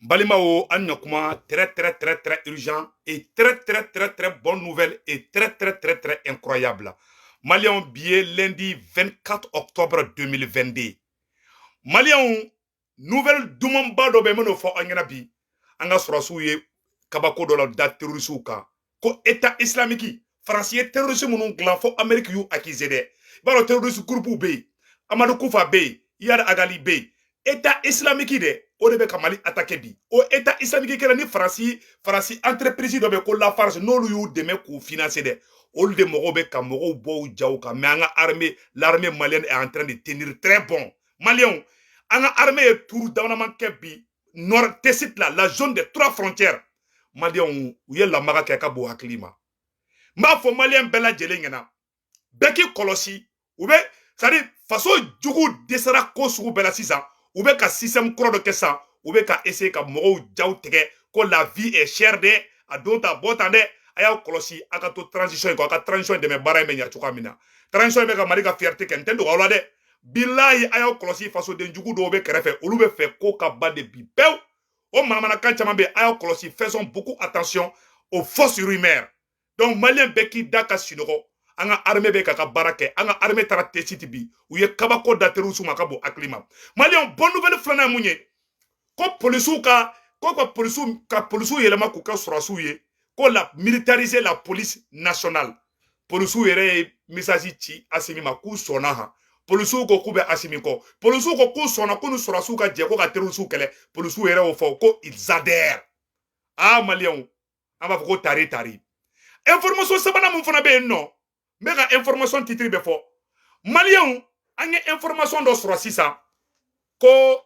Balimaw, an ɲakuma, très très très très urgent et très très très très bonne nouvelle et très très très très incroyable. Maliyɛnw, bi ye lundi 24 octobre 2022. Maliyɛnw, nouvelle dumanba dɔ bɛ n bɛn'o fɔ aw ɲɛna bi. An ka sɔrɔsiw ye kabako dɔ la da terrorisiw kan ko État islamique. Faransi ye terroriste minnu dilan fo Amérique y'u accuser dɛ. I b'a dɔn, terroriste groupe bɛ yen, Amadu Kufa bɛ yen, Iyad Ag Ghali bɛ yen. État islamique dɛ, o de bɛ ka Mali attaquer bi. O État islamique kɛra ni Faransi entreprise dɔ bɛ ko Lafarge, n'olu y'u dɛmɛ k'u financer dɛ. Olu de mɔgɔw bɛ ka mɔgɔw bɔ u jaw kan. Mais an ka armée, l'armée malienne est en train de tenir très bon. Maliyɛnw, an ka armée ye tour damadama kɛ bi nord Tessit la, la zone des trois frontières. Maliyɛnw, u ye lamaga kɛ ka bon hakili ma. N b'a fɔ maliyɛn bɛɛ lajɛlen ɲɛna, bɛɛ k'i kɔlɔsi. U bɛ, c'est à dire, faso jugu dɛsɛra ko sugu bɛɛ la sisan. U bɛ ka système kura dɔ kɛ sisan, u bɛ ka essayer ka mɔgɔw jaw tigɛ ko la vie est chère dɛ, a don ta bɔ tan dɛ. A y'aw kɔlɔsi, a ka to transition in kɔ, a ka transition in dɛmɛ, baara in bɛ ɲɛ cogoya min na. Transition in bɛ ka Mali ka fierté kɛ, n tɛ dogo aw la dɛ. Bilayi, a y'aw kɔlɔsi, fasoden jugu dɔw bɛ kɛrɛfɛ, olu bɛ fɛ ko ka ban de bi pewu. O manamanakan caman bɛ yen, a y'aw kɔlɔsi, faisons beaucoup attention aux fausses rumeurs. Donc maliyɛn bɛɛ k'i da ka sunɔgɔ. An ka armée bɛ ka baara kɛ. An ka armée taara Tessit bi, u ye kabako da terroriste ma ka bon hakili ma. Maliyɛnw, bonne nouvelle filanan ye mun ye? Ko polisiw ka ko ka polisiw ka polisiw yɛlɛma k'u kɛ sɔrɔsiw ye, ko la militariser la police nationale. Polisiw yɛrɛ ye message ci Asimi ma k'u sɔnna han. Polisiw ko k'u bɛ Asimi kɔ. Polisiw ko k'u sɔnna ko ni sɔrɔsiw ka jɛ ko ka terrorisiw kɛlɛ. Polisiw yɛrɛ y'o fɔ ko ils adhèrent. Ah, maliyɛnw, an b'a fɔ ko tari tari. Information sabanan mun fana bɛ yen nɔ, n bɛ ka information titre bɛ fɔ. Maliyɛnw, an ye information dɔ sɔrɔ sisan ko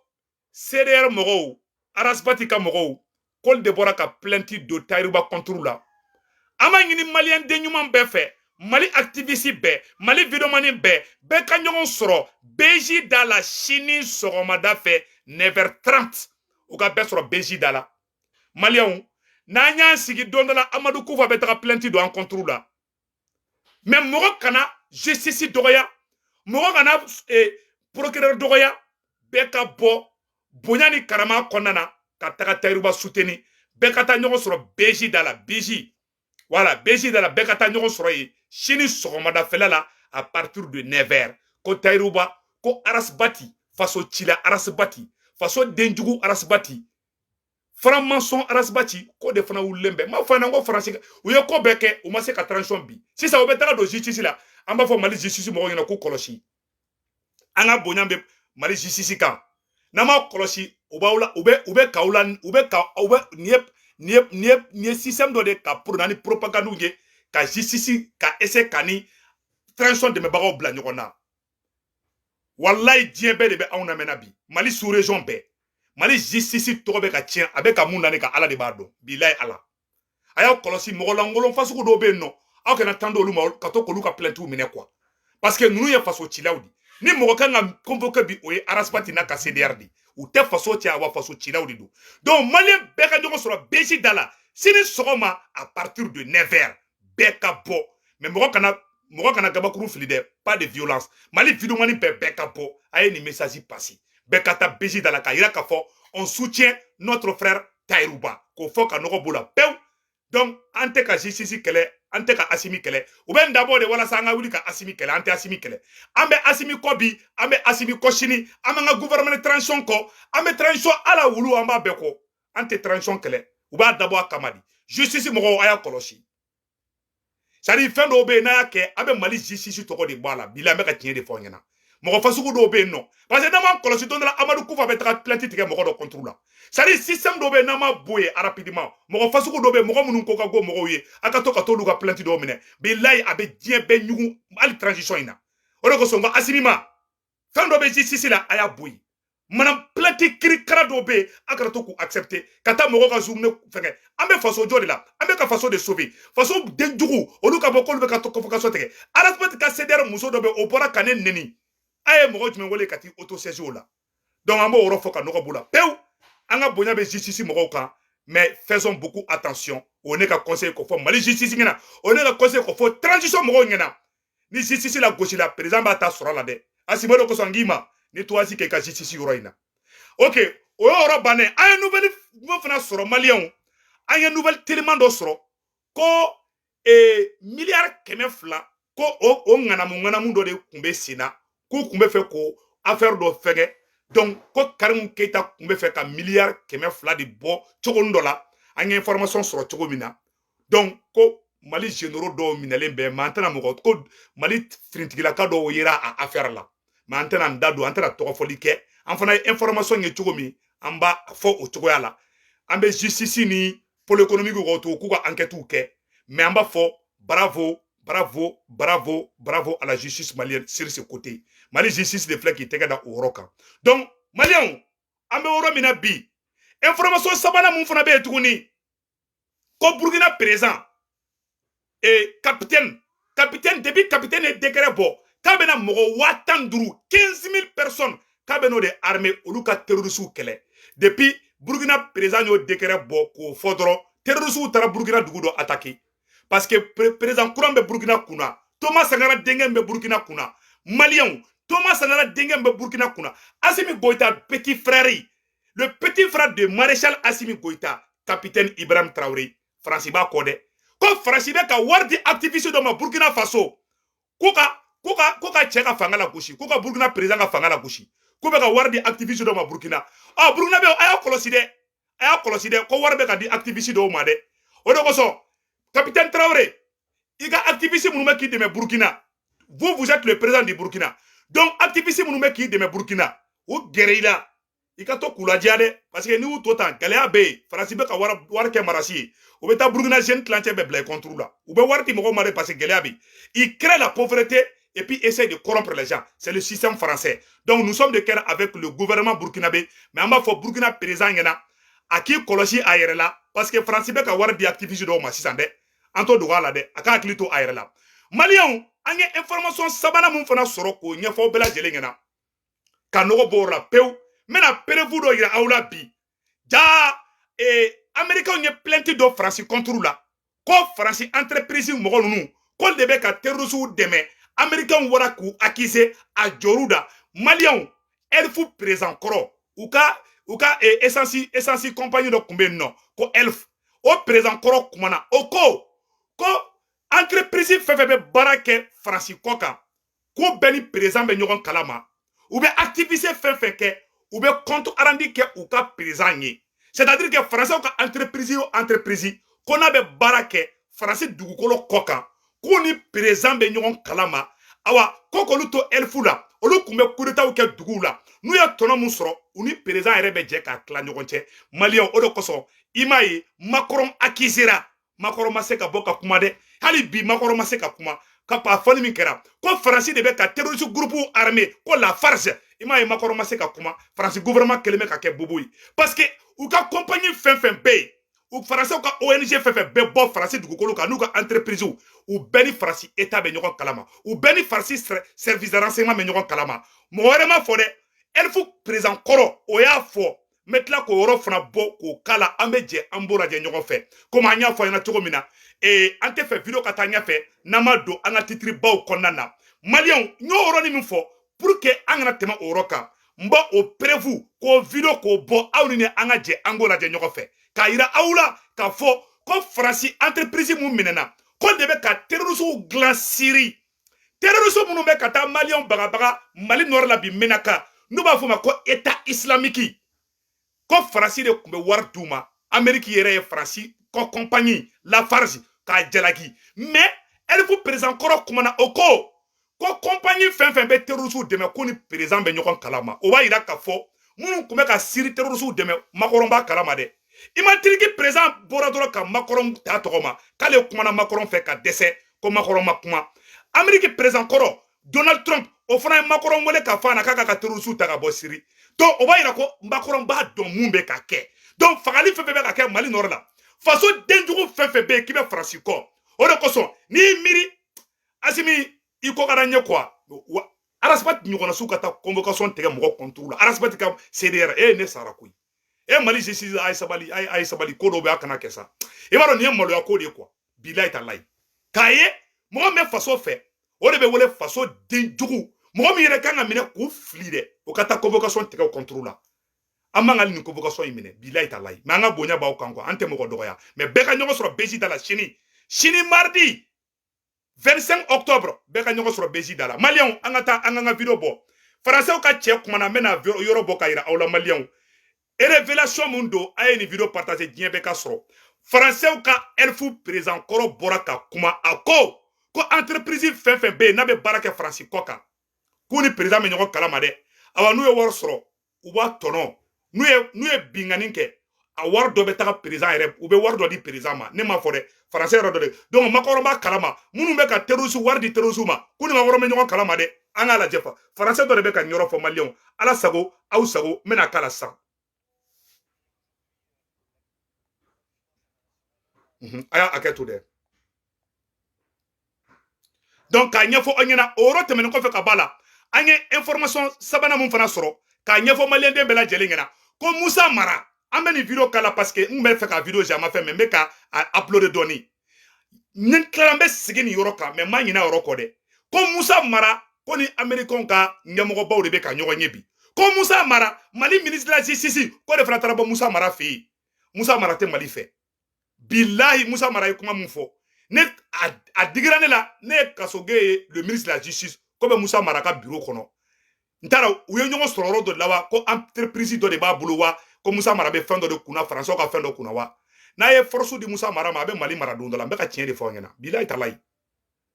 CDR mɔgɔw, Ras Bath ka mɔgɔw, k'olu de bɔra ka plainte don Tahirou Bah contre la. An b'a ɲini maliyɛn den ɲuman bɛɛ fɛ, Mali activiste bɛɛ, Mali vidéoman bɛɛ, bɛɛ ka ɲɔgɔn sɔrɔ BJ da la sini sɔgɔmada fɛ 9h30. U ka bɛɛ sɔrɔ BJ da la. Maliyɛnw, n'an y'an sigi don dɔ la, Amadu Kufa bɛ taga plainte don an contre la. Mais mɔgɔ kana justice dɔgɔya, mɔgɔ kana procureur dɔgɔya. Bɛɛ ka bɔ bonya ni karama kɔnɔna na ka taga Tahirou Bah soutenir. Bɛɛ ka taa ɲɔgɔn sɔrɔ BJ da la, BJ, voilà, BJ da la. Bɛɛ ka taa ɲɔgɔn sɔrɔ yen sini sɔgɔmadafɛla la à partir de 9h. Ko Tahirou Bah, ko Ras Bath, faso cila Ras Bath, faso denjugu Ras Bath, franc-maçon Ras Bath, ko de fana wulilen bɛ. N b'a fɔ ɲɛna ko Faransi, u ye ko bɛɛ kɛ, u ma se ka transition bi. Sisan u bɛ taga don justice la. An b'a fɔ Mali justice mɔgɔw ɲɛna k'u kɔlɔsi. An ka bonya bɛ Mali justice kan. N'an m'a kɔlɔsi, u b'aw la, u bɛ k'aw la, u bɛ ka u bɛ nin ye système dɔ de ka pro na ni propagande ye ka justice ka essayer ka ni transition dɛmɛbagaw bila ɲɔgɔn na. Walayi, diɲɛ bɛɛ de bɛ anw lamɛnna bi, Mali sous région bɛɛ. Mali justice tɔgɔ bɛ ka tiɲɛ, a bɛ ka mun na ne ka Ala de b'a dɔn. Bilayi, Ala a y'aw kɔlɔsi. Mɔgɔ lankolon fasugu dɔw bɛ yen nɔ, aw kana tan d'olu ma ka to k'olu ka plainte minɛ quoi, parce que ninnu ye faso cilaw de. Ni mɔgɔ kan ka convoquer bi, o ye Ras Bath n'a ka CDR de. U tɛ faso cɛ, wa faso cilaw de don. Donc maliyɛn bɛɛ ka ɲɔgɔn sɔrɔ BJ da la sini sɔgɔma à partir de 9h. Bɛɛ ka bɔ, mais mɔgɔ kana gabakuru fili dɛ, pas de violence. Mali vidéoman bɛɛ, bɛɛ ka bɔ, a ye nin message passer. Bɛɛ ka taa BJ da la k'a yira k'a fɔ on soutient notre frère Tahirou Bah, k'o fɔ ka nɔgɔ b'o la pewu. Donc an tɛ ka justice kɛlɛ, an tɛ ka Asimi kɛlɛ. U bɛ n dabɔ de walasa an ka wuli ka Asimi kɛlɛ. An tɛ Asimi kɛlɛ. An bɛ Asimi kɔ bi, an bɛ Asimi kɔ sini, an b'an ka gouvernement de transition kɔ, an bɛ transition ala wulu, an b'a bɛɛ kɔ. An tɛ transition kɛlɛ. U b'a dabɔ a kama de. Justice mɔgɔw, a y'a kɔlɔsi. C'est à dire, fɛn dɔw bɛ yen, n'a y'a kɛ, a bɛ Mali justice tɔgɔ de bɔ a la. Bi la, an bɛ ka tiɲɛ de fɔ aw ɲɛna. Mɔgɔ fasugu dɔw bɛ yen nɔ, parce que n'an m'an kɔlɔsi, don dɔ la Amadu Kufa bɛ taga plainte tigɛ mɔgɔ dɔ contre la. C'est à dire, système dɔw bɛ yen, n'an ma bɔ yen rapidement, mɔgɔ fasugu dɔw bɛ yen, mɔgɔ minnu ko ka go mɔgɔw ye, a ka to ka t'olu ka plainte dɔw minɛ. Bilayi, a bɛ diɲɛ bɛɛ ɲugun, hali transition in na. O de kosɔn n ko Asimi ma, fɛn dɔ bɛ justice la, a y'a bɔ yen. Mana plainte kirikara dɔw bɛ yen, a kana to k'u accepter ka taa mɔgɔw ka journée fɛngɛ. An bɛ faso jɔ de la, an bɛ ka faso de sauver. Faso den jugu, olu ka bɔ k'olu bɛ ka to convocation tigɛ. Ras Bath ka CDR muso dɔ bɛ, o bɔra ka ne neni. A ye mɔgɔ jumɛn wele ka t'i auto-saisir o la? Donc an b'o yɔrɔ fɔ ka nɔgɔ b'u la pewu. An ka bonya bɛ justice mɔgɔw kan, mais faisons beaucoup attention. O ne ka conseil k'o fɔ Mali justice ɲɛna, o ne ka conseil k'o fɔ transition mɔgɔw ɲɛna. Ni justice la gosi la, président b'a ta sɔrɔ la dɛ. Asimi, o de kosɔn n k'i ma ni toisi kɛ i ka justice yɔrɔ in na. Ok, O y'o yɔrɔ bannen. An ye nouvelle min fana sɔrɔ, Maliyɛnw, an ye nouvelle teliman dɔ sɔrɔ ko miliyari 200, ko o ŋanamu ŋanamu dɔ de tun bɛ sen na, k'u tun bɛ fɛ k'o affaire dɔ fɛngɛ. Donc ko Karimu Keyita tun bɛ fɛ ka miliyari 200 de bɔ cogo dɔ la. An ye information sɔrɔ cogo min na, donc ko Mali généraux dɔw minɛlen bɛ, mais an tɛna mɔgɔ ko Mali finitigilaka dɔw yera a affaire la, mais an tɛna n da don, an tɛna tɔgɔfɔli kɛ. An fana ye information ye cogo min, an b'a fɔ o cogoya la. An bɛ justice ni pôle économique kɔ to k'u ka enquête kɛ, mais an b'a fɔ bravo, bravo, bravo, bravo à la justice malienne sur ce côté. Mali justice de filɛ k'i tɛgɛ da o yɔrɔ kan. Donc Maliyɛnw, an bɛ yɔrɔ min na bi, information sabanan mun fana bɛ yen tuguni, ko Burukina président et capitaine, depuis capitaine ye décret bɔ k'a bɛna mɔgɔ 15 000, 15 000 personnes, k'a bɛ n'o de armée, olu ka terroristes kɛlɛ. Depuis Burukina président y'o décret bɔ k'o fɔ dɔrɔn, terroristes taara Burukina dugu dɔ attaquer, parce que président kura bɛ Burukina kunna, Thomas Sankara denkɛ bɛ Burukina kunna. Maliyɛnw, Thomas Sankara denkɛ bɛ Burukina kunna, Assimi Goïta petit frère, le petit frère de maréchal Assimi Goïta, capitaine Ibrahim Traoré. Faransi b'a kɔ dɛ, ko Faransi bɛ ka wari di activiste dɔ ma Burukina Faso, ko ka cɛ ka fanga la gosi, ko ka Burukina président ka fanga la gosi, k'u bɛ ka wari di activiste dɔ ma Burukina. Ɔ, Burukina bɛ, a y'a kɔlɔsi dɛ, a y'a kɔlɔsi dɛ, ko wari bɛ ka di activiste dɔw ma dɛ. O de kosɔn, capitaine Traoré, i ka activiste minnu bɛ k'i dɛmɛ Burukina, vous, vous êtes le président du Burkina, donc activiste minnu bɛ k'i dɛmɛ Burukina, u gɛrɛ i la, i ka to k'u ladiya dɛ, parce que n'i y'u to tan, gɛlɛya bɛ yen. Faransi bɛ ka wari kɛ marasi ye, u bɛ taa Burukina jeune tilancɛ bɛɛ bila i contre la. U bɛ wari di mɔgɔw ma de, parce que gɛlɛya bɛ yen. Il crée la pauvreté et puis essaie de corrompre les gens. C'est le système français. Donc nous sommes de cœur avec le gouvernement burkinabé, mais an b'a fɔ Burkina président ɲɛna, a k'i kɔlɔsi a yɛrɛ la, parce que Faransi bɛ ka wari di activiste dɔw ma sisan dɛ. An t'o dogo a la dɛ, a k'a hakili to a yɛrɛ la. Maliyɛnw, an ye information sabanan mun fana sɔrɔ k'o ɲɛfɔ bɛɛ lajɛlen ɲɛna, ka nɔgɔ bɔ o la pewu, n bɛna preuve dɔ yira aw la bi. Jaa Américains ye plainte dɔ Faransi contre la, ko Faransi entreprise mɔgɔ ninnu, ko de bɛ ka terroristes dɛmɛ. Américains wara k'u accuser a jɔr'u da. Maliyɛnw, Elf président kɔrɔ, u ka essence compagnie dɔ tun bɛ yen nɔ ko Elf, o président kɔrɔ kumana. O ko entreprise fɛn fɛn bɛ baara kɛ Faransi kɔ kan, ko bɛɛ ni président bɛ ɲɔgɔn kalama, u bɛ activité fɛn fɛn kɛ, u bɛ compte rendu kɛ u ka président ye. C'est à dire que Français ka entreprise o entreprise, ko n'a bɛ baara kɛ Faransi dugukolo kɔ kan, k'u ni président bɛ ɲɔgɔn kalama. Awa, ko k'olu to Elf la, olu tun bɛ coup d'état kɛ duguw la, n'u ye tɔnɔ mun sɔrɔ, u ni président yɛrɛ bɛ jɛ k'a tila ɲɔgɔn cɛ. Maliyɛnw, o de kosɔn i m'a ye Macron accusera. Macron ma se ka bɔ ka kuma dɛ. Hali bi Macron ma se ka kuma ka pa fɔli min kɛra ko Faransi de bɛ ka terroriste groupe armé, ko Lafarge. I m'a ye Macron ma se ka kuma. Faransi gouvernement kɛlen bɛ ka kɛ bobo ye, parce que u ka compagnie fɛn fɛn bɛ yen, u Faransɛw ka ONG fɛn fɛn bɛ bɔ Faransi dugukolo kan, n'u ka entreprise, u bɛɛ ni Faransi état bɛ ɲɔgɔn kalama, u bɛɛ ni Faransi service de renseignement bɛ ɲɔgɔn kalama. Mɔgɔ wɛrɛ ma fɔ dɛ, Elf président kɔrɔ, o y'a fɔ. N bɛ tila k'o yɔrɔ fana bɔ k'o k'a la. An bɛ jɛ, an b'o lajɛ ɲɔgɔn fɛ. Komi an y'a fɔ a ɲɛna cogo min na, an tɛ fɛ vidéo ka taa ɲɛfɛ n'an ma don an ka titre baw kɔnɔna na. Maliyɛnw, n y'o yɔrɔnin min fɔ pour que an kana tɛmɛ o yɔrɔ kan, n b'a o preuve k'o vidéo k'o bɔ aw ni an ka jɛ, an k'o lajɛ ɲɔgɔn fɛ, k'a yira aw la k'a fɔ ko Faransi entreprise mun minɛna, ko de bɛ ka terroristes dilan Siri, terroristes minnu bɛ ka taa Maliyɛnw bagabaga Mali nord la bi, Menaka, n'u b'a fɔ o ma ko État islamique, ko Faransi de tun bɛ wari d'u ma. Amérique yɛrɛ ye Faransi ko compagnie Lafarge k'a jalaki. Mais Elf président kɔrɔ kumana, o ko compagnie fɛn fɛn bɛ terroristes dɛmɛ, ko ni président bɛ ɲɔgɔn kalama. O b'a yira k'a fɔ minnu tun bɛ ka Siri terroristes dɛmɛ, Macron b'a kalama dɛ. I ma Turki président bɔra dɔrɔn ka Macron ta tɔgɔ ma k'ale kumana Macron fɛ ka dɛsɛ, ko Macron ma kuma. Amérique président kɔrɔ Donald Trump, o fana ye Macron wele k'a fɔ a na k'a ka terroristes ta ka bɔ Siri. Donc o b'a yira ko Macron b'a dɔn mun bɛ ka kɛ. Donc fagali fɛn fɛn bɛ ka kɛ Mali nord la, faso denjugu fɛn fɛn bɛ yen k'i bɛ Faransi kɔ, o de kosɔn n'i y'i miiri Asimi i ko ka ɲɛ quoi, Ras Bath ɲɔgɔnna ka taa convocation tigɛ mɔgɔ contre la, Ras Bath ka CDR, e ne sara koyi. E Mali justice, a ye sabali, a ye sabali. Ko dɔw bɛ, a kana kɛ sa. I b'a dɔn nin ye maloya ko de ye quoi. Bilayi talayi, k'a ye mɔgɔ min bɛ faso fɛ, o de bɛ wele faso den jugu. Mɔgɔ min yɛrɛ kan ka minɛ k'u fili dɛ, o ka taa convocation tigɛ o contre la. An man ka nin convocation in minɛ, bilayi talayi. Mais an ka bonya b'aw kan quoi, an tɛ mɔgɔ dɔgɔya. Mais bɛɛ ka ɲɔgɔn sɔrɔ BJ da la sini. Sini mardi 25 octobre, bɛɛ ka ɲɔgɔn sɔrɔ BJ da la. Maliyɛnw, an ka taa an ka vidéo bɔ. Faransɛw ka cɛ kumana, n bɛna yɔrɔ bɔ ka yira aw la maliyɛnw. Révélation mun don, a ye nin vidéo partager diɲɛ bɛɛ ka sɔrɔ. Faransɛw ka Elf président kɔrɔ bɔra ka kuma, a ko ko entreprise fɛn fɛn bɛ yen n'a bɛ baara kɛ Faransi kɔ kan, k'u ni président bɛ ɲɔgɔn kalama dɛ. Awa, n'u ye wari sɔrɔ, u b'a tɔnɔ, n'u ye binkani kɛ, a wari dɔ bɛ taga président yɛrɛ, u bɛ wari dɔ di président ma. Ne m'a fɔ dɛ, faransɛ yɛrɛ dɔ de. Donc Macron b'a kalama minnu bɛ ka terroriste wari di terroriste ma, k'u ni Macron bɛ ɲɔgɔn kalama dɛ. An k'a lajɛ fa, faransɛ dɔ de bɛ ka nin yɔrɔ fɔ maliyɛnw. Ala sago aw sago, n bɛna k'a la sisan. A y'a hakɛ to dɛ. Donc k'a ɲɛfɔ aw ɲɛna, o yɔrɔ tɛmɛnen kɔfɛ ka b'a la, an ye information sabanan mun fana sɔrɔ k'a ɲɛfɔ maliyɛnden bɛɛ lajɛlen ɲɛna, ko Musa Mara, an bɛ nin vidéo kala parce que n bɛ fɛ ka vidéo a ma fɛn, mais n bɛ ka uploader dɔɔni. Ni n tilala, n bɛ sigi nin yɔrɔ kan, mais n ma ɲinɛ yɔrɔ kɔ dɛ. Ko Musa Mara, ko ni américains ka ɲɛmɔgɔbaw de bɛ ka ɲɔgɔn ye bi. Ko Musa Mara, Mali ministre de la justice, ko de fana taara bɔ Musa Mara fɛ yen. Musa Mara tɛ Mali fɛ, bilahi. Musa Mara ye kuma mun fɔ, ne a digira ne la. Ne ye Kasoge ye, le ministre de la justice, ko bɛ Musa Mara ka bureau kɔnɔ. N t'a dɔn u ye ɲɔgɔn sɔrɔ yɔrɔ dɔ de la wa, ko entreprise dɔ de b'a bolo wa, ko Musa Mara bɛ fɛn dɔ de kunna, faransɛw ka fɛn dɔ kunna wa. N'a ye force di Musa Mara ma, a bɛ Mali mara don dɔ la. N bɛ ka tiɲɛ de fɔ aw ɲɛna, bilahi talayi.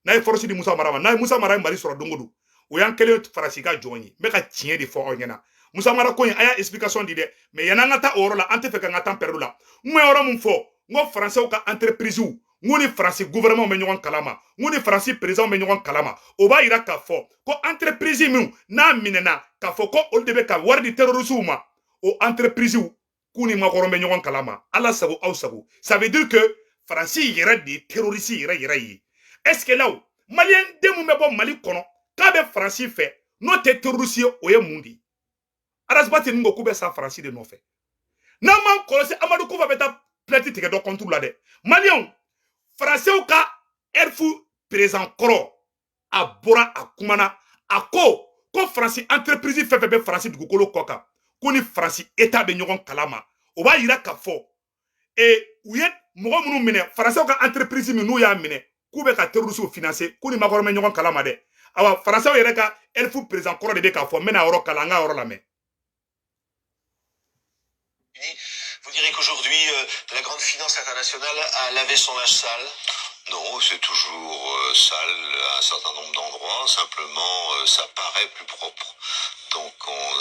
N'a ye force di Musa Mara ma, n'a ye Musa Mara ye Mali sɔrɔ don o don, o y'an kɛlen Faransi ka jɔn ye. N bɛ ka tiɲɛ de fɔ aw ɲɛna. Musa Mara ko in, a y'a explication di dɛ. Mais yan'an ka taa o yɔrɔ la, an tɛ fɛ ka n ka temps perdu la. N ma yɔrɔ mun fɔ, n ko faransɛw ka entreprise, n ko ni Faransi gouvernement bɛ ɲɔgɔn kalama, n ko ni Faransi président bɛ ɲɔgɔn kalama. O b'a yira k'a fɔ ko entreprise min n'a minɛna k'a fɔ ko olu de bɛ ka wari di terroristew ma, o entreprise, k'u ni Macron bɛ ɲɔgɔn kalama. Ala sago aw sago. Ça veut dire que Faransi yɛrɛ de ye terroriste yɛrɛ yɛrɛ ye. Est ce que là, maliyɛn den mun bɛ bɔ Mali kɔnɔ k'a bɛ Faransi fɛ, n'o tɛ terroriste ye, o ye mun de ye? Ras Bath ninnu ko k'u bɛ sa Faransi de nɔfɛ. N'an m'an kɔlɔsi, Amadu Kufa bɛ taa plainte tigɛ dɔ contre la dɛ. Maliyɛnw, faransɛw ka Elf président kɔrɔ, a bɔra a kumana, a ko ko Faransi entreprise fɛn fɛn bɛ Faransi dugukolo kɔ kan, ko ni Faransi état bɛ ɲɔgɔn kalama. O b'a yira k'a fɔ u ye mɔgɔ minnu minɛ, faransɛw ka entreprise min n'u y'a minɛ k'u bɛ ka terroriste financer, k'u ni Macron bɛ ɲɔgɔn kalama dɛ. Awa, faransɛw yɛrɛ ka Elf président kɔrɔ de bɛ k'a fɔ. N bɛna yɔrɔ kalan, an ka yɔrɔ lamɛn. Vous direz qu'aujourd'hui, la grande finance internationale a lavé son linge sale? Non, c'est toujours sale à un certain nombre d'endroits. Simplement, ça paraît plus propre. Donc,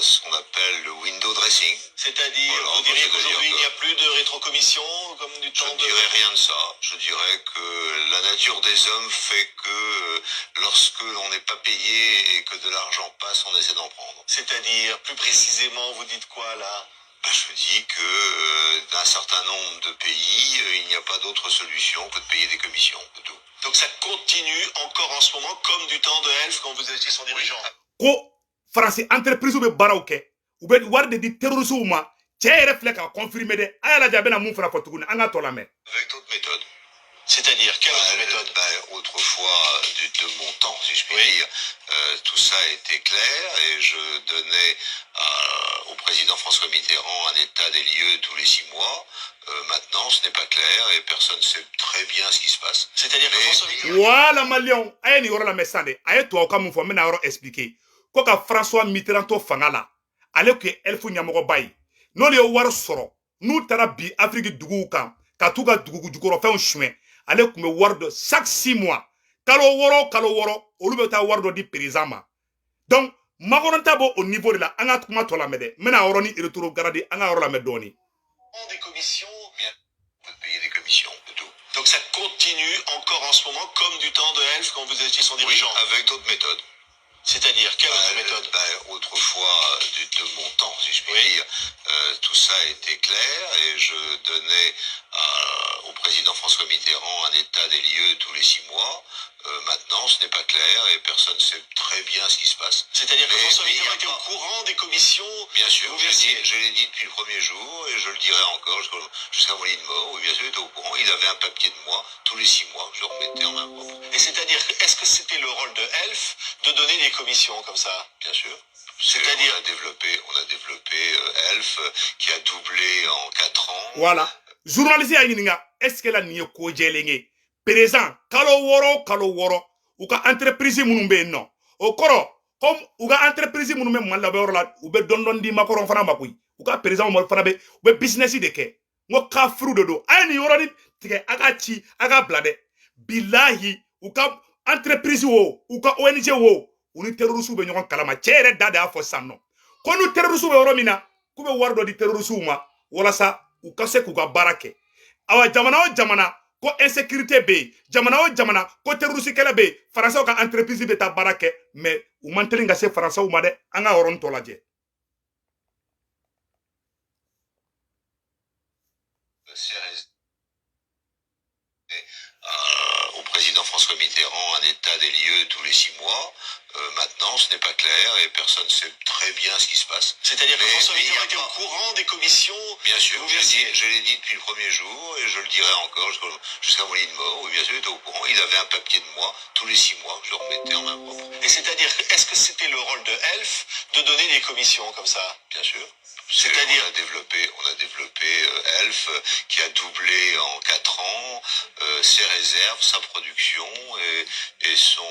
ce qu'on appelle le window dressing. C'est-à-dire, voilà, vous diriez c'est-à-dire qu'aujourd'hui, il que n'y a plus de rétrocommission comme du je temps ne de... dirais rien de ça. Je dirais que la nature des hommes fait que lorsque l'on n'est pas payé et que de l'argent passe, on essaie d'en prendre. C'est-à-dire, plus précisément, vous dites quoi là? Ben, je dis que d'un certain nombre de pays, il n'y a pas d'autre solution que de payer des commissions, c'est tout. Donc ça continue encore en ce moment, comme du temps de Elf quand vous étiez son dirigeant. Ko Faransi entreprise bɛ baaraw kɛ, u bɛ wari de di terroristew ma. Cɛ yɛrɛ filɛ k'a confirmer dɛ. A y'a lajɛ, a bɛna mun fana fɔ tuguni, an ka tɔ lamɛn. Avec d'autres méthodes. C'est-à-dire, quelle autre Ben, méthode? Ben, autrefois, de mon temps, si je puis Oui. dire, tout ça était clair et je donnais au président François Mitterrand un état des lieux tous les 6 mois. Maintenant, ce n'est pas clair et personne ne sait très bien ce qui se passe. C'est-à-dire que Mais- François Mitterrand... Wala, maliyɛnw, a ye nin yɔrɔ lamɛn sisan dɛ. A ye tubabukan mun fɔ, n bɛna yɔrɔ expliquer. Ko ka François Mitterrand to fanga la, ale tun ye Elf ɲɛmɔgɔba ye. N'olu ye wari sɔrɔ, n'u taara bi Afiriki duguw kan ka t'u ka dugu jukɔrɔfɛnw suɲɛ, ale tun bɛ wari dɔ chaque 6 mois, kalo wɔɔrɔ o kalo wɔɔrɔ, olu bɛ taa wari dɔ di président ma. Donc Macron ta b'o o niveau de la. An ka kuma tɔ lamɛn dɛ, n bɛna yɔrɔnin rétrograder, an ka yɔrɔ lamɛn dɔɔni. Des commissions. Bien, de payer des commissions, c'est tout. Donc ça continue encore en ce moment, comme du temps de Elf quand vous étiez son Oui, dirigeant. avec d'autres méthodes. C'est-à-dire, quelle autre Ben, méthode? Ben, autrefois, de mon temps, si je puis Oui. dire, tout ça était clair et je donnais au président François Mitterrand un état des lieux tous les 6 mois. Maintenant, ce n'est pas clair et personne ne sait très bien ce qui se passe. C'est-à-dire que Mais François il n'y Mitterrand a était au pas- courant des commissions? Bien sûr, Vous je l'ai versiez. dit, je l'ai dit depuis le premier jour et je le dirai encore jusqu'à mon lit de mort. Oui, bien sûr, il était au courant. Il avait un papier de moi tous les 6 mois que je remettais en main propre. Et c'est-à-dire, est-ce que c'était le rôle de Elf de donner des commissions comme ça? Bien sûr. C'est-à-dire, on a développé Elf, qui a doublé en 4 ans. Voilà. Journaliste y'a ɲininka, est-ce que la nin ye ko jɛlen ye? Président, kalo 6 kalo 6, u ka entreprise minnu bɛ yen nɔ, o kɔrɔ comme u ka entreprise minnu bɛ Mali la, u bɛ yɔrɔ la, u bɛ dɔɔni dɔɔni di Macron fana ma koyi. U ka président fana bɛ, u bɛ business de kɛ. N ko kafiru de don. A ye nin yɔrɔnin tigɛ, a k'a ci, a k'a bila dɛ. Bilahi, u ka entreprise wo, u ka ONG wo, u ni terroriste bɛ ɲɔgɔn kalama. Cɛ yɛrɛ da de y'a fɔ sisan nɔ ko n'u terroriste bɛ yɔrɔ min na, k'u bɛ wari dɔ di terroriste ma walasa u ka se k'u ka baara kɛ. Awa, jamana o jamana ko insécurité bɛ yen, jamana o jamana ko terroriste kɛlɛ bɛ yen, faransɛw ka entreprise bɛ taa baara kɛ, mais u man teli ka se faransɛw ma dɛ. An ka yɔrɔnin tɔ lajɛ. Au président François Mitterrand un état des lieux tous les 6 mois. Maintenant, ce n'est pas clair et personne ne sait très bien ce qui se passe. C'est-à-dire que François Mitterrand était au courant des commissions? Bien sûr, je l'ai dit depuis le premier jour et je le dirai encore jusqu'à mon lit de mort. Oui, bien sûr, il était au courant. Il avait un papier de moi tous les 6 mois que je remettais en main propre. Et c'est-à-dire, est-ce que c'était le rôle de Elf de donner des commissions comme ça? Bien sûr. C'est-à-dire, on a développé Elf, qui a doublé en 4 ans ses réserves, sa production et son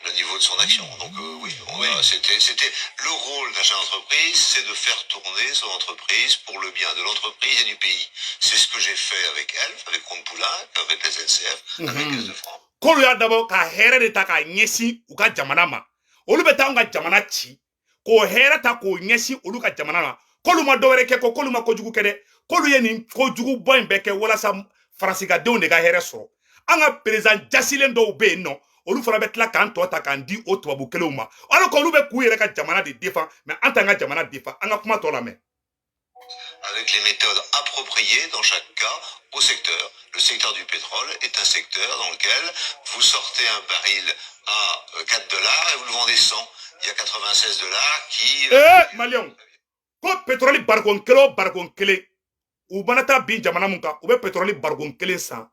le niveau de son action. Donc oui, c'était le rôle d'un chef d'entreprise, c'est de faire tourner son entreprise pour le bien de l'entreprise et du pays. C'est ce que j'ai fait avec Elf, avec Rhône-Poulenc, avec la SNCF, avec Gaz de France. K'olu y'a dabɔ ka hɛrɛ de ta k'a ɲɛsin u ka jamana ma. Olu bɛ taa anw ka jamana ci k'o hɛrɛ ta k'o ɲɛsin olu ka jamana ma. K'olu ma dɔwɛrɛ kɛ, ko k'olu ma kojugu kɛ dɛ, k'olu ye nin kojuguba in bɛɛ kɛ walasa faransi ka denw de ka hɛrɛ sɔrɔ. An ka président jasilen dɔw bɛ yen nɔ, olu fana bɛ tila k'an tɔ ta k'an di o tubabu kelenw ma, alors que olu bɛ k'u yɛrɛ ka jamana de défend, mais an t'an ka jamana défend. An ka kuma tɔ lamɛn. Avec les méthodes appropriées dans chaque cas au secteur. Le secteur du pétrole est un secteur dans lequel vous sortez un baril à 4 $ et vous le vendez 100. Il y a 96 $ qui... Maliyɛnw, ko pétrole barikon kelen o barikon kelen, u mana taa bin jamana mun kan, u bɛ pétrole barikon kelen san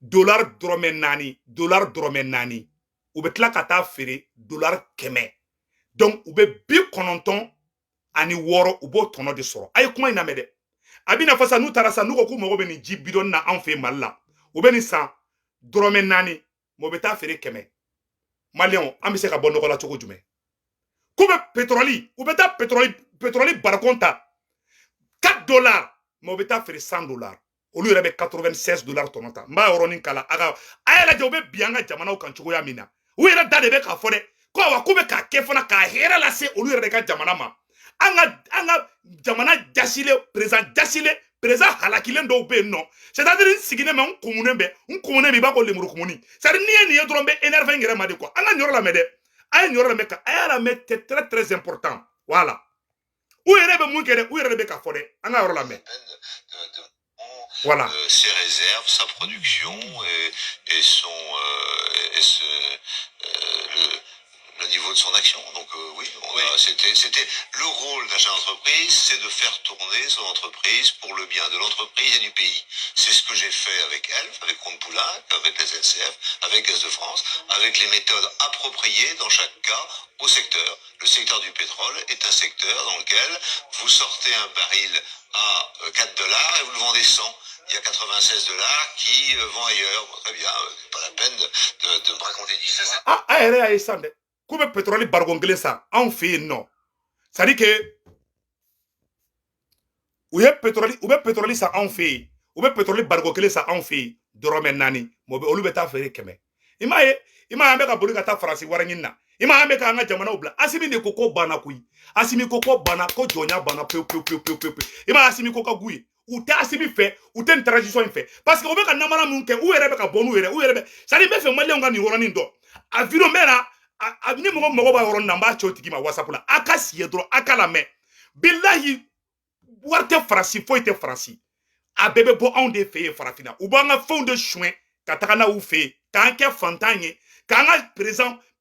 dollar dɔrɔmɛ 4, dollar dɔrɔmɛ 4, u bɛ tila ka taa feere dollar 100. Donc u bɛ 96, u b'o tɔnɔ de sɔrɔ. A ye kuma in lamɛn dɛ. A bɛ n'a fɔ sisan, n'u taara sisan, n'u ko k'u mago bɛ nin ji bidɔnni na anw fɛ yen Mali la, u bɛ nin san dɔrɔmɛ 4, mais u bɛ taa feere 100. Maliyɛnw, an bɛ se ka bɔ nɔgɔ la cogo jumɛn? K'u bɛ pétrole, u bɛ taa pétrole barikon ta 4 dollars, mais u bɛ taa feere 100 dollars. Olu yɛrɛ bɛ 96 dollars tɔnɔ ta. N b'a yɔrɔnin kala, a ka a y'a lajɛ u bɛ bin an ka jamanaw kan cogoya min na. U yɛrɛ da de bɛ k'a fɔ dɛ, ko awa k'u bɛ k'a kɛ fana k'a hɛrɛ lase olu yɛrɛ de ka jamana ma. An ka jamana jasilen, président jasilen, président halakilen dɔw bɛ yen nɔ. C'est-à-dire n sigilen bɛ, n kumunen bɛ, i b'a ko lemuru kumuni. C'est-à-dire n'i ye nin ye dɔrɔn, n bɛ énervé n yɛrɛ ma de quoi. An ka nin yɔrɔ lamɛn dɛ. A ye nin yɔrɔ lamɛn ka a y'a lamɛn, c'est très très important. Voilà. U yɛrɛ bɛ mun kɛ dɛ, u yɛrɛ de bɛ k'a fɔ dɛ. An ka yɔrɔ lamɛn. Voilà. Ses réserves, sa production et son le niveau de son action. Donc oui, c'était le rôle d'un chef d'entreprise, c'est de faire tourner son entreprise pour le bien de l'entreprise et du pays. C'est ce que j'ai fait avec Elf, avec Rhône-Poulenc, avec la SNCF, avec Gaz de France, avec les méthodes appropriées dans chaque cas au secteur. Le secteur du pétrole est un secteur dans lequel vous sortez un baril à 4 $ et vous le vendez 100. Il y a 96 $ qui vend ailleurs. Bon, très bien, pas la peine de me raconter l'histoire. Ah, a yɛrɛ y'a ye sisan dɛ, k'u bɛ pétrole barikon kelen san anw fɛ yen nɔ. C'est à dire que u ye pétrole, u bɛ pétrole san anw fɛ yen, u bɛ pétrole barikon kelen san anw fɛ yen dɔrɔmɛ 4, mais olu bɛ taa feere 100. I m'a ye, i m'a ye, an bɛ ka boli ka taa Faransi wari ɲini na. I m'a ye, an bɛ k'an ka jamanaw bila. Asimi de ko ko banna koyi. Asimi ko ko banna, ko jɔnya banna pewu pewu pewu pewu pewu. I m'a ye, Asimi ko ka g'u ye. U tɛ Asimi fɛ, u tɛ nin transition in fɛ, parce que u bɛ ka namara mun kɛ, u yɛrɛ bɛ ka bɔ n'u yɛrɛ, u yɛrɛ bɛ. C'est à dire n bɛ fɛ maliyɛnw ka nin yɔrɔnin dɔn. A vidéo mɛn na, a ni mɔgɔ mago b'a yɔrɔnin na, n b'a ci o tigi ma WhatsApp la. A ka si ye dɔrɔn, a ka lamɛn. Bilahi, wari tɛ Faransi, foyi tɛ Faransi. A bɛɛ bɛ bɔ anw de fɛ yen farafinna. U b'an ka fɛnw de suɲɛ ka taga n'a y'u fɛ yen, k'an kɛ fantan ye, k'an ka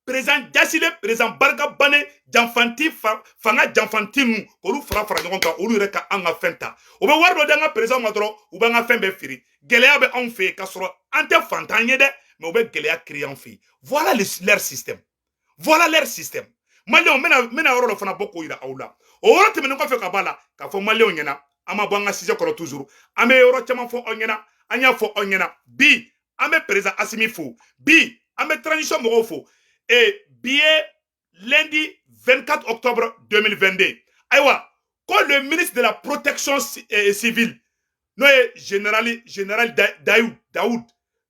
président jasilen, président barika bannen, janfanti fanga janfanti ninnu, k'olu fara fara ɲɔgɔn kan, olu yɛrɛ ka an ka fɛn ta. U bɛ wari dɔ di an ka président ma dɔrɔn, u b'an ka fɛn bɛɛ feere. Gɛlɛya bɛ anw fɛ yen, k'a sɔrɔ an tɛ fantan ye dɛ, mais u bɛ gɛlɛya créer anw fɛ yen. Voilà leur système. Voilà leur système. Maliyɛnw, n bɛna yɔrɔ dɔ fana bɔ k'o yira aw la. O yɔrɔ tɛmɛnen kɔfɛ ka b'a la k'a fɔ maliyɛnw ɲɛna, an ma bɔ an ka sujet kɔrɔ toujours. An bɛ yɔrɔ caman fɔ aw ɲɛna, an y'a fɔ aw ɲɛna bi. An bɛ président Assimi fo bi, an bɛ transition mɔgɔw fo. Et bi ye lundi 24 octobre 2022. Ayiwa, ko le ministre de la Protection civile, n'o ye général Daoud,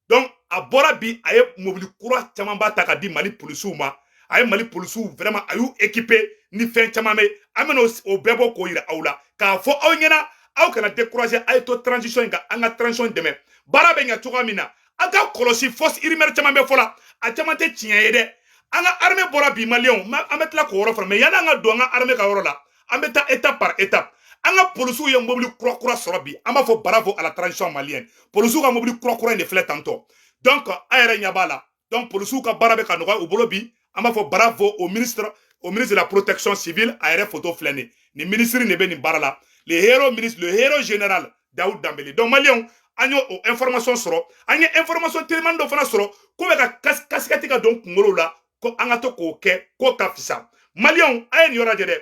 donc a bɔra bi, a ye mobili kura camanba ta ka di Mali polisiw ma. A ye Mali polisiw vraiment, a y'u équipé ni fɛn caman bɛ. An bɛna o bɛɛ bɔ k'o yira aw la, k'a fɔ aw ɲɛna, aw kana décourager, a ye to transition in kan, an ka transition dɛmɛ, baara bɛ ɲɛ cogoya min na. An ka kɔlɔsi, fausse rumeur caman bɛ fɔ la, a caman tɛ tiɲɛ ye dɛ. An ka armée bɔra bi, maliyɛnw, an bɛ tila k'o yɔrɔ fana. Mais yanni an ka don an ka armée ka yɔrɔ la, an bɛ taa étape par étape. An ka polisiw ye mobili kura kura sɔrɔ bi. An b'a fɔ bravo à la transition malienne. Polisiw ka mobili kura kura in de filɛ tantɔ. Donc an yɛrɛ ɲɛ b'a la. Donc polisiw ka baara bɛ ka nɔgɔya u bolo bi. An b'a fɔ bravo au ministre de la Protection civile. A yɛrɛ photo filɛ nin, nin ministre de bɛ nin baara la, le héros ministre, le héros général Daoud Dambélé. Donc maliyɛnw, an y'o o information sɔrɔ. An ye information telimani dɔ fana sɔrɔ ko bɛ ka casquette ka don kunkolo la, ko an ka to k'o kɛ, k'o ka fisa. Maliyɛnw, a ye nin yɔrɔ lajɛ dɛ.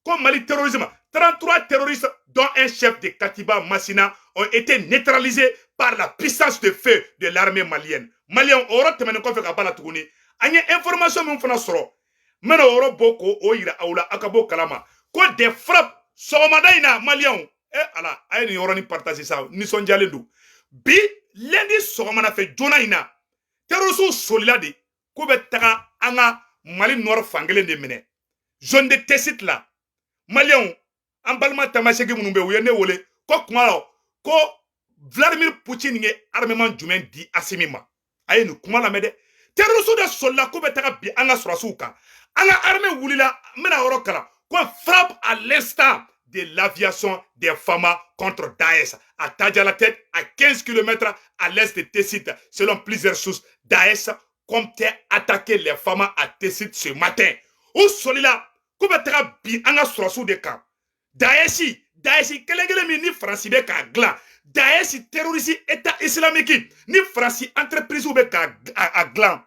Ko Mali terrorisme, 33 terroristes dont un chef de Katiba Massina ont été neutralisés par la puissance de feu de l'armée malienne. Maliyɛnw, o yɔrɔ tɛmɛnen kɔfɛ ka ba la tuguni, an ye information min fana sɔrɔ, n bɛna o yɔrɔ bɔ k'o yira aw la, aw ka bɔ kalama ko des frappes sɔgɔmada in na. Maliyɛnw, e ala, a ye nin yɔrɔnin partage sa, nisɔndiyalen don bi. Lundi sɔgɔmada fɛ joona in na, terroristes solila de k'u bɛ taga an ka Mali nord fankelen de minɛ, zone de Tessit la. Maliyɛnw, an balima tamaseki minnu bɛ yen, u ye ne wele ko kuma la ko Vladimir Poutine ye armement jumɛn di Assimi ma. A ye nin kuma lamɛn dɛ. Terroriste de solila k'u bɛ taga bin an ka sɔrɔsiw kan. An ka armée wulila. N bɛna yɔrɔ kalan ko frappe à l'instant de l'aviation des FAMA contre Daesh à Tadjalatet, à 15 km à l'est de Tessit. Selon plusieurs sources, Daesh comptait attaquer les FAMA à Tessit ce matin. U solila k'u bɛ taga bin an ka sɔrɔsiw de kan. Daesh kelen kelen min ni Faransi bɛ k'a dilan, Daesh terroriste, État islamique ni Faransi entreprise bɛ k'a dilan,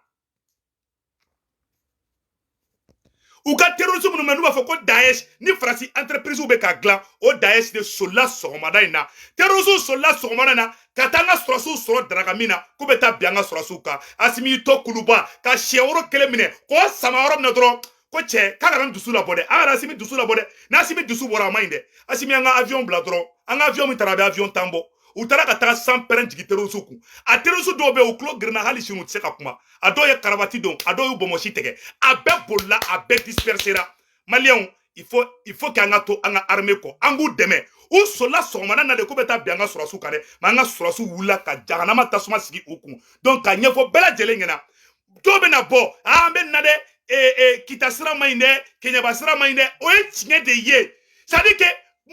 u ka terroriste minnu bɛ n'u b'a fɔ ko Daesh ni Faransi entreprise bɛ k'a dilan, o Daesh de solila sɔgɔmada in na. Terroriste solila sɔgɔmada in na ka taa an ka sɔrɔsiw sɔrɔ daraka min na, k'u bɛ taa bin an ka sɔrɔsiw kan. Assimi y'i to Kuluba ka siyɛ woro kelen minɛ k'o sama yɔrɔ min na dɔrɔn, ko cɛ k'a kana dusu labɔ dɛ, an kana Assimi dusu labɔ dɛ. N'Assimi dusu bɔra, a ma ɲi dɛ. Assimi, an ka avion bila dɔrɔn, an ka avion min taara, a bɛ avion tan bɔ. U taara ka taga san pɛrɛn jigin terroriste kun. A terroriste dɔw bɛ yen, u tulo gerenna, hali sini u tɛ se ka kuma. A dɔw ye karabati don, a dɔw y'u bɔnbɔsi tigɛ, a bɛɛ bolila, a bɛɛ dispersera. Maliyɛnw, il faut k'an ka to an ka armée kɔ, an k'u dɛmɛ. U solila sɔgɔmada na de k'u bɛ taa bin an ka sɔrɔsiw kan dɛ, mais an ka sɔrɔsiw wulila ka jahanama tasuma sigi u kun. Donc k'a ɲɛfɔ bɛɛ lajɛlen ɲɛna, dɔw bɛ na bɔ, an bɛ na dɛ, Kita sira man ɲi dɛ, Keɲeba sira man ɲi dɛ. O ye tiɲɛ de ye. C'est à dire que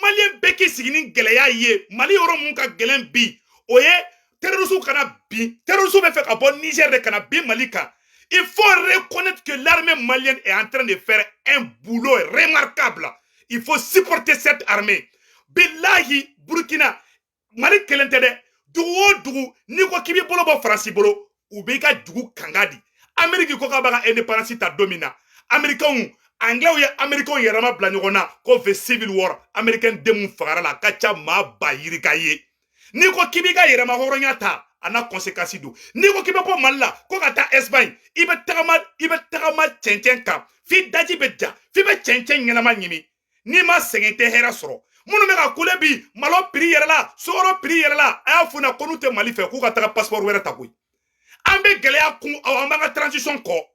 maliyɛn bɛɛ k'i sigi ni gɛlɛya ye. Mali yɔrɔ mun ka gɛlɛn bi, o ye terroriste kana bin. Terroriste bɛ fɛ ka bɔ Niger de ka na bin Mali kan. Il faut reconnaître que l'armée malienne est en train de faire un boulot remarquable. Il faut supporter cette armée. Bilahi, Burkina, Mali kelen tɛ dɛ. Dugu o dugu n'i ko k'i b'i bolo bɔ Faransi bolo, u b'i ka dugu kanga di. Amérique ko k'a b'a ka indépendance ta don min na, Américains, Anglais ye Américains yɛrɛma bila ɲɔgɔn na ko fɛ civil war. Américain den mun fagara la, a ka ca maa ba yirika ye. N'i ko k'i b'i ka yɛrɛma hɔrɔnya ta, a n'a conséquence don. N'i ko k'i bɛ bɔ Mali la ko ka taa Espagne, i bɛ tagama, i bɛ tagama cɛncɛn kan f'i daji bɛ ja, f'i bɛ cɛncɛn ɲɛnama ɲini. N'i ma sɛgɛn, tɛ hɛrɛ sɔrɔ. Minnu bɛ ka kule bi, malo prix yɛlɛla, sukaro prix yɛlɛla, a y'a f'u ɲɛna ko n'u tɛ Mali fɛ, k'u ka taga passeport wɛrɛ ta koyi. An bɛ gɛlɛya kun, awɔ, an b'an ka transition kɔ.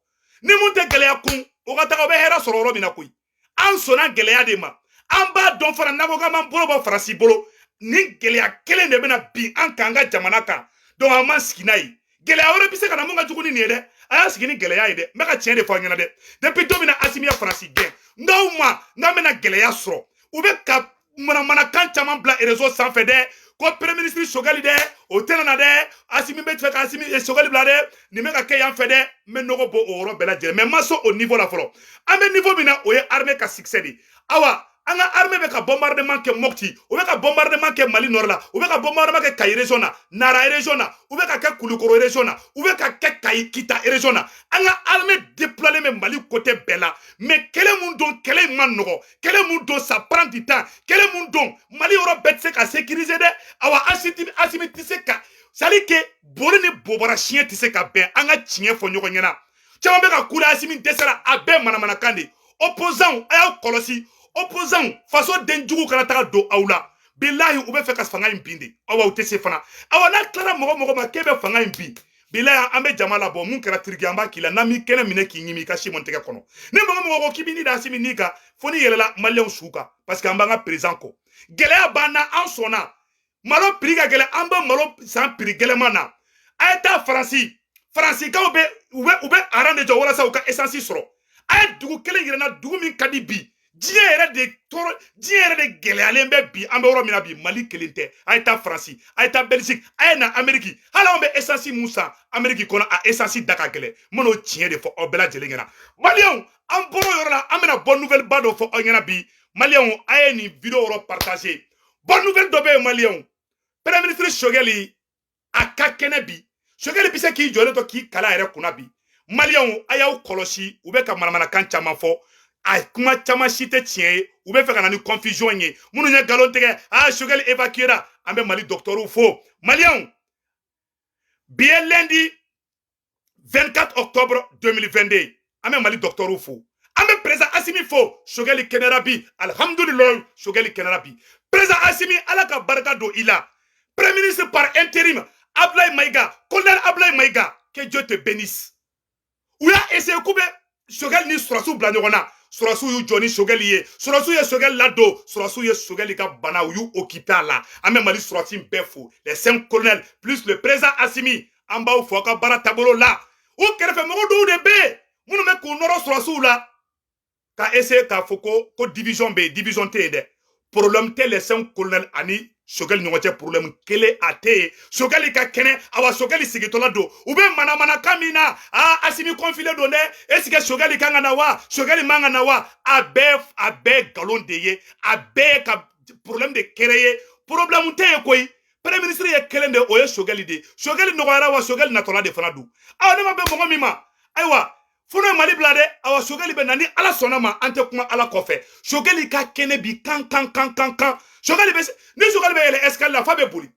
Ni mun tɛ gɛlɛya kun, o ka taga, o bɛ hɛrɛ sɔrɔ yɔrɔ min na koyi. An sɔnna gɛlɛya de ma. An b'a dɔn fana, n'an ko k'an b'an bolo bɔ Faransi bolo, nin gɛlɛya kelen de bɛna bin an kan, an ka jamana kan. Donc an m'an sigi n'a ye. Gɛlɛya wɛrɛ bɛ se ka na mun ka jugu ni nin ye dɛ. A y'a sigi ni gɛlɛya ye dɛ. N bɛ ka tiɲɛ de fɔ aw ɲɛna dɛ. Depuis don min na Assimi ye Faransi gɛn, n k'aw ma n k'an bɛna gɛlɛya sɔrɔ. U bɛ ka manamanakan caman bila réseau sanfɛ dɛ, ko premier ministre Choguel dɛ, o tɛna na dɛ, Assimi bɛ fɛ ka Assimi Choguel bila dɛ, nin bɛ ka kɛ yan fɛ dɛ. N bɛ nɔgɔ bɔ o yɔrɔ bɛɛ lajɛlen, mais n ma se o niveau la fɔlɔ. An bɛ niveau min na, o ye armée ka succès de. Awa, An ka armée bɛ ka bombardement kɛ Mopti, u bɛ ka bombardement kɛ Mali nord la, u bɛ ka bombardement kɛ Kayi région na, Nara région na, u bɛ ka kɛ Kulukoro région na, u bɛ ka kɛ Kayi, Kita région na. An ka armée déployé bɛ Mali côté bɛɛ la. Mais kɛlɛ mun don, kɛlɛ in ma nɔgɔ. Kɛlɛ mun don, ça prend du temps. Kɛlɛ mun don, Mali yɔrɔ bɛɛ tɛ se ka sécuriser dɛ. Awa, Asimi tɛ se ka, c'est à dire que bori ni bobara siɲɛ tɛ se ka bɛn. An ka tiɲɛ fɔ ɲɔgɔn ɲɛna. Caman bɛ ka kule Asimi dɛsɛra, a bɛɛ manamanakan de. Opposant, a y'aw kɔlɔsi. Opposant, faso den jugu kana taga don aw la. Bilahi, u bɛ fɛ ka fanga in bin de. Awa, u tɛ se fana. Awa, n'a tilara mɔgɔ mɔgɔ ma k'e bɛ fanga in bin, bilahi, an bɛ jama labɔ. Mun kɛra Turki, an b'a k'i la. N'an m'i kɛnɛ minɛ k'i ɲimi i ka simɔn tɛgɛ kɔnɔ. Ni mɔgɔ mɔgɔ ko k'i b'i ni da Asimi ni kan, fo n'i yɛlɛla Maliyɛnw su kan, parce que an b'an ka président kɔ. Gɛlɛya b'an na, an sɔnna. Malo prix ka gɛlɛn, an bɛ malo san prix gɛlɛman na. A ye taa Faransi, Faransikaw bɛ u bɛ aran de jɔ walasa u ka essence sɔrɔ. A ye dugu kelen yɛrɛ na, dugu min ka di bi. Diɲɛ yɛrɛ de tɔɔrɔ, diɲɛ yɛrɛ de gɛlɛyalen bɛ bi. An bɛ yɔrɔ min na bi, Mali kelen tɛ. A ye taa Faransi, a ye taa Belgique, a ye na Amérique. Hali anw bɛ essence mun san Amérique kɔnɔ, a essence da ka gɛlɛn. N bɛn'o tiɲɛ de fɔ aw bɛɛ lajɛlen ɲɛna. Maliyɛnw, an bɔra o yɔrɔ la, an bɛna bonne nouvelle ba dɔ fɔ aw ɲɛna bi. Maliyɛnw, a ye nin vidéo yɔrɔ partager. Bonne nouvelle dɔ bɛ yen, Maliyɛnw. Premier ministre Choguel, a ka kɛnɛ bi. Choguel bɛ se k'i jɔlen to k'i kala yɛrɛ kunna bi. Maliyɛnw, a y'aw kɔlɔsi, u bɛ ka manamanakan caman fɔ, a kuma caman si tɛ tiɲɛ ye. U bɛ fɛ ka na ni confusion ye. Minnu ye nkalon tigɛ, a Choguel évacuera. An bɛ Mali docteurw fo. Maliyɛnw, bi ye lundi 24 octobre 2022. An bɛ Mali docteurw fo, an bɛ président Asimi fo. Choguel kɛnɛyara bi, alhamdulilayi. Choguel kɛnɛyara bi. Président Asimi, Ala ka barika don i la. Premier ministre par intérim Abdoulaye Maïga, colonel Abdoulaye Maïga, que Dieu te bénisse. U y'a essayé k'u bɛ Choguel ni sɔrɔsiw bila ɲɔgɔn na. Sɔrɔsiw y'u jɔ ni Choguel ye, sɔrɔsiw ye Choguel ladon, sɔrɔsiw ye Choguel ka bana, u y'u occupé a la. An bɛ Mali sɔrɔsi bɛɛ fo, les cinq colonels plus le président Assimi. An b'aw fo aw ka baara taabolo la. U kɛrɛfɛ mɔgɔ dɔw de bɛ yen minnu bɛ k'u nɔrɔ sɔrɔsiw la ka essayer k'a fɔ ko division bɛ yen. Division tɛ yen dɛ, problème tɛ les cinq colonels ani Choguel ɲɔgɔn cɛ. Problème kelen a tɛ yen. Choguel ka kɛnɛ. Awa, Choguel sigitɔla don. U bɛ manamanakan min na, aa, Asimi confiné don dɛ, est ce que Choguel kan ka na wa, Choguel man ka na wa? A bɛɛ nkalon de ye, a bɛɛ ka problème de créer. Problème tɛ yen koyi. Premier ministre ye kelen de, o ye Choguel de ye. Choguel nɔgɔyara wa, Choguel natɔla de fana don. Awa, ne ma bɛn mɔgɔ min ma, ayiwa, fo n'o ye Mali bila dɛ. Awa, Choguel bɛ na ni Ala sɔnna ma. An tɛ kuma Ala kɔfɛ. Choguel ka kɛnɛ bi kan kan kan kan kan. Choguel bɛ ni Choguel bɛ yɛlɛ escalier la, fa bɛ boli.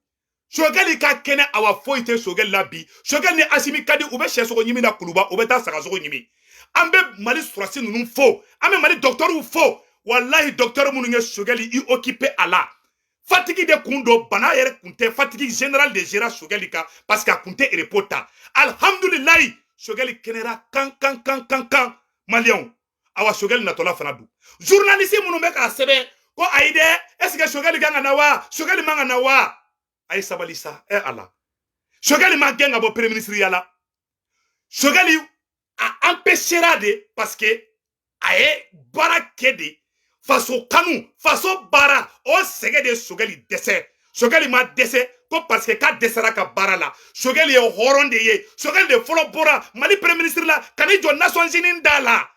Choguel ka kɛnɛ. Awa, foyi tɛ Choguel la bi. Choguel ni Asimi ka di, u bɛ sɛsogo ɲimi na Kuluba, u bɛ taa sagasogo ɲimi. An bɛ Mali sɔrɔsi ninnu fo, an bɛ Mali dɔkitɛriw fo. Walahi, dɔkitɛri minnu ye Choguel i occupé a la, fatigue de kun don, bana yɛrɛ kun tɛ. Fatigue général de gérera Choguel kan, parce que a kun tɛ repos ta. Alhamdulilayi, Choguel kɛnɛra kan kan kan kan kan. Maliyɛnw, awa, Choguel natɔla fana don. Journaliste minnu bɛ k'a sɛbɛn ko ayi dɛ, est ce que Choguel kan ka na wa, Choguel man ka na wa, a ye sabali sa. Ɛ Ala, Choguel ma gɛn ka bɔ premier ministre ya la. Choguel a empêchera de, parce que a ye baara kɛ de, faso kanu, faso baara, o sɛgɛ de Choguel dɛsɛ. Choguel ma dɛsɛ ko parce que k'a dɛsɛra ka baara la. Choguel ye hɔrɔn de ye. Choguel de fɔlɔ bɔra Mali premier ministre la ka n'i jɔ Nations Unies da la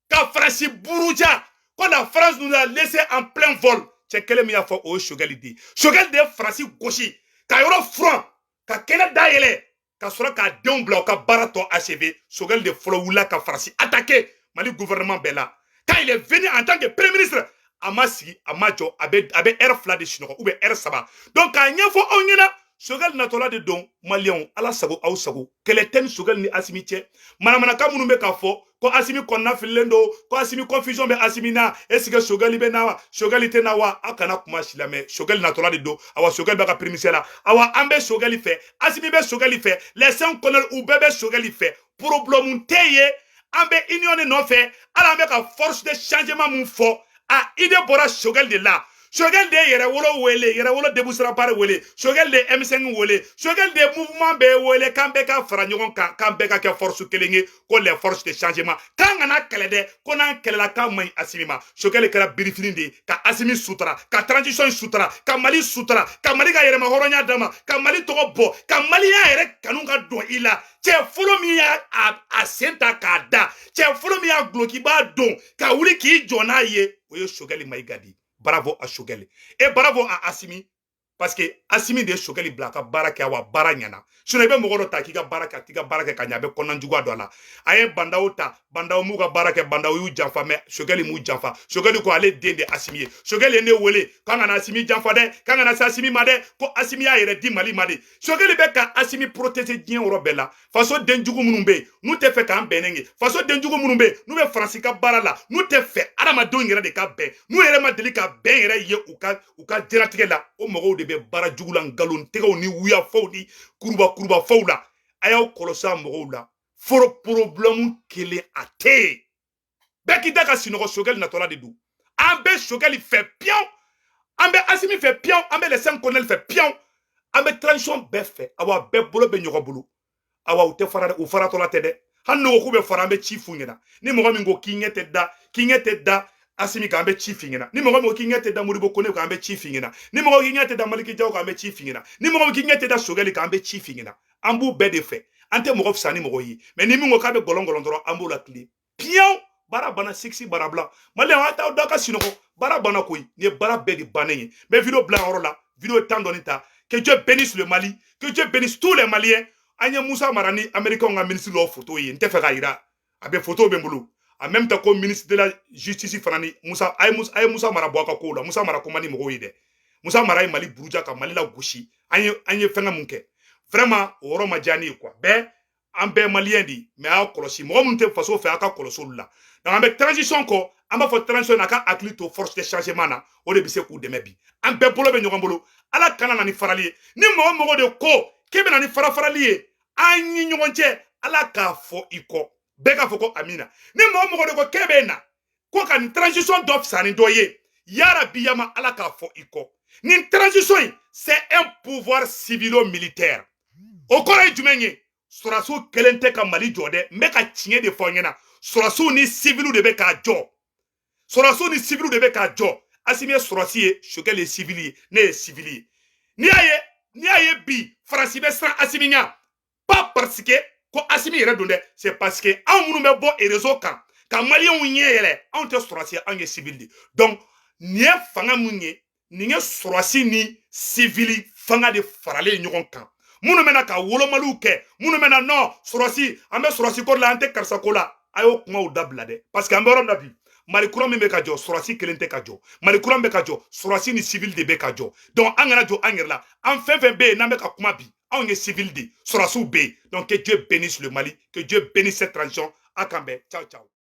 ka Faransi buruja ko la France nous a laissé en plein vol. Cɛ kelen min y'a fɔ, o ye Choguel de ye. Choguel de ye Faransi gosi ka yɔrɔ furan, ka kɛnɛ dayɛlɛ, ka sɔrɔ k'a denw bila u ka baara tɔ achevé. Choguel de fɔlɔ wulila ka Faransi attaqué Mali gouvernement bɛɛ la. Quand il est venu en tant que premier ministre, a ma sigi, a ma jɔ, a bɛ heure 2 de sunɔgɔ ou bien heure 3. Donc k'a ɲɛfɔ aw ɲɛna, Choguel natɔla de don. Maliyɛnw, Ala sago aw sago. Kɛlɛ tɛ ni Choguel ni Asimi cɛ. Manamanakan minnu bɛ k'a fɔ ko Asimi kɔnɔna fililen don, ko Asimi confusion bɛ Asimi na, est ce que Choguel bɛ na wa, Choguel tɛ na wa, aw kana kuma si lamɛn. Choguel natɔla de don. Awa, Choguel bɛ ka premier la. Awa, an bɛ Choguel fɛ, Asimi bɛ Choguel fɛ, les cinq colonels, u bɛɛ bɛ Choguel fɛ. Problème tɛ yen. An bɛ union de nɔfɛ. Hali an bɛ ka force de changement mun fɔ, a idée bɔra Choguel de la. Choguel de ye Yɛrɛwolo wele, Yɛrɛwolo Debout sur Rempart wele, Choguel de M5 wele, Choguel de mouvement bɛɛ wele k'an bɛɛ ka fara ɲɔgɔn kan, k'an bɛɛ ka kɛ force kelen ye, ko les forces de changement, k'an kana kɛlɛ dɛ, ko n'an kɛlɛla k'an man ɲi Asimi ma. Choguel kɛra birifini de ye ka Asimi sutura, ka transition sutura, ka Mali sutura, ka Mali ka yɛrɛma hɔrɔnya d'a ma, ka Mali tɔgɔ bɔ, ka Maliya yɛrɛ kanu ka don i la. Cɛ fɔlɔ min y'a a sen ta k'a da, cɛ fɔlɔ min y'a gulokiba don ka wuli k'i jɔ n'a ye, o ye Choguel Maïga de ye. Bravo à Choguel et bravo à Assimi, parce que Assimi de ye Choguel bila a ka baara kɛ, wa baara ɲɛna. Sinon i bɛ mɔgɔ dɔ ta k'i ka baara kɛ, a t'i ka baara kɛ ka ɲɛ, a bɛ kɔnɔna juguya don a la. A ye Bah N'Daw ta, Bah N'Daw m'u ka baara kɛ, Bah N'Daw y'u janfa, mais Choguel m'u janfa. Choguel ko ale den de Assimi ye. Choguel ye ne wele k'an kana Assimi janfa dɛ, k'an kana se Assimi ma dɛ, ko Assimi y'a yɛrɛ di Mali ma de. Choguel bɛ ka Assimi protéger diɲɛ yɔrɔ bɛɛ la. Faso denjugu minnu bɛ yen n'u tɛ fɛ k'an bɛnnen ye, faso denjugu minnu bɛ yen n'u bɛ Faransi ka baara la, n'u tɛ fɛ adamadenw yɛrɛ de ka bɛn, n'u yɛrɛ ma deli ka bɛn yɛrɛ ye u ka diɲɛlatigɛ la, o mɔgɔw de bɛ baara jugu la, nkalontigɛw ni wuyafaw ni kuruba kurubafaw la. A y'aw kɔlɔsi a mɔgɔw la. Foro problème kelen a tɛ yen, bɛɛ k'i da ka sinɔgɔ. Choguel natɔla de don. An bɛ Choguel fɛ piyan, an bɛ Assimi fɛ piyan, an bɛ les cinq colonels fɛ piyan, an bɛ transition bɛɛ fɛ. Awa, bɛɛ bolo bɛ ɲɔgɔn bolo. Awa, u tɛ fara dɛ, u faratɔla tɛ dɛ. Hali n'u ko k'u bɛ fara, an bɛ ci f'u ɲɛna. Ni mɔgɔ min ko k'i ɲɛ tɛ da, k'i ɲɛ tɛ da Assimi kan, an bɛ ci f'i ɲɛna. Ni mɔgɔ min ko k'i ɲɛ tɛ da Modibo Kone kan, an bɛ ci f'i ɲɛna. Ni mɔgɔ k'i ɲɛ tɛ da Malick Diaw kan, an bɛ ci f'i ɲɛna. Ni mɔgɔ min k'i ɲɛ tɛ da Choguel kan, an bɛ ci f'i ɲɛna. An b'u bɛɛ de fɛ, an tɛ mɔgɔ fisa ni mɔgɔ ye. Mais ni min ko k'a bɛ gɔlɔn gɔlɔn dɔrɔn, an b'o la tile piyan. Baara banna, siksi baara bila. Maliyɛn, a t'aw da ka sinɔgɔ, baara banna koyi. Nin ye baara bɛɛ de bannen ye. N bɛ vidéo bila yɔrɔ la, vidéo tan dɔɔni ta. Que Dieu bénisse le Mali, que Dieu bénisse tous les Maliens. An ye Moussa Mara ni Américains ka ministre dɔw photo ye, n tɛ fɛ k'a yira, a bɛ photo bɛ n bolo. En même temps ko ministre de la justice fana ni Moussa, a ye Moussa Mara bɔ a ka kow la. Moussa Mara ko man di mɔgɔw ye dɛ. Moussa Mara ye Mali buruja ka Mali la gosi. An ye fɛngɛ mun kɛ, vraiment o yɔrɔ ma diya ne ye quoi. Bɛɛ, an bɛɛ maliyɛn de, mais a y'a kɔlɔsi mɔgɔ minnu tɛ faso fɛ, a ka kɔlɔsi olu la. Donc an bɛ transition kɔ, an b'a fɔ transition na, a ka hakili to force de changement na, o de bɛ se k'u dɛmɛ bi. An bɛɛ bolo bɛ ɲɔgɔn bolo. Ala kana na ni farali ye. Ni mɔgɔ mɔgɔ de ko k'e bɛ na ni fara farali ye an ni ɲɔgɔn cɛ, Ala k'a fɔ i kɔ, bɛɛ k'a fɔ ko amina. Ni mɔgɔ mɔgɔ de ko k'e bɛ na ko ka nin transition dɔ fisa ni dɔ ye, yarabi yama, Ala k'a fɔ i kɔ. Nin transition in, c'est un pouvoir civilo-militaire. O kɔrɔ ye jumɛn ye? Sɔrɔdasiw kelen tɛ ka Mali jɔ dɛ. N bɛ ka tiɲɛ de fɔ aw ɲɛna. Sɔrɔdasiw ni civiliw de bɛ k'a jɔ, sɔrɔdasiw ni civiliw de bɛ k'a jɔ. Assimi ye sɔrɔdasi ye, Choguel ye civil ye, ne ye civil ye. N'i y'a ye bi Faransi bɛ siran Assimi ɲɛ, pas parce que ko Assimi yɛrɛ don dɛ, c'est parce que anw minnu bɛ bɔ réseau kan ka maliyɛnw ɲɛ yɛlɛ, anw tɛ sɔrɔdasi ye, anw ye civil de. Donc nin ye fanga mun ye, nin ye sɔrɔdasi ni civil fanga de faralen ɲɔgɔn kan. Minnu bɛna ka wolomaliw kɛ, minnu bɛna non sɔrɔdasi, an bɛ sɔrɔdasi ko la, an tɛ karisa ko la, a y'o kumaw dabila dɛ. Parce que an bɛ yɔrɔ min na bi, Mali kura min bɛ ka jɔ, sɔrɔdasi kelen tɛ ka jɔ. Mali kura min bɛ ka jɔ, sɔrɔdasi ni civil de bɛ ka jɔ. Donc an kana jɔ an yɛrɛ la. An fɛn fɛn bɛ yen n'an bɛ ka kuma bi, anw ye civil de, sɔrɔdasiw bɛ yen. Donc que Dieu bénisse le Mali, que Dieu bénisse cette transition. A k'an bɛn, ciao ciao.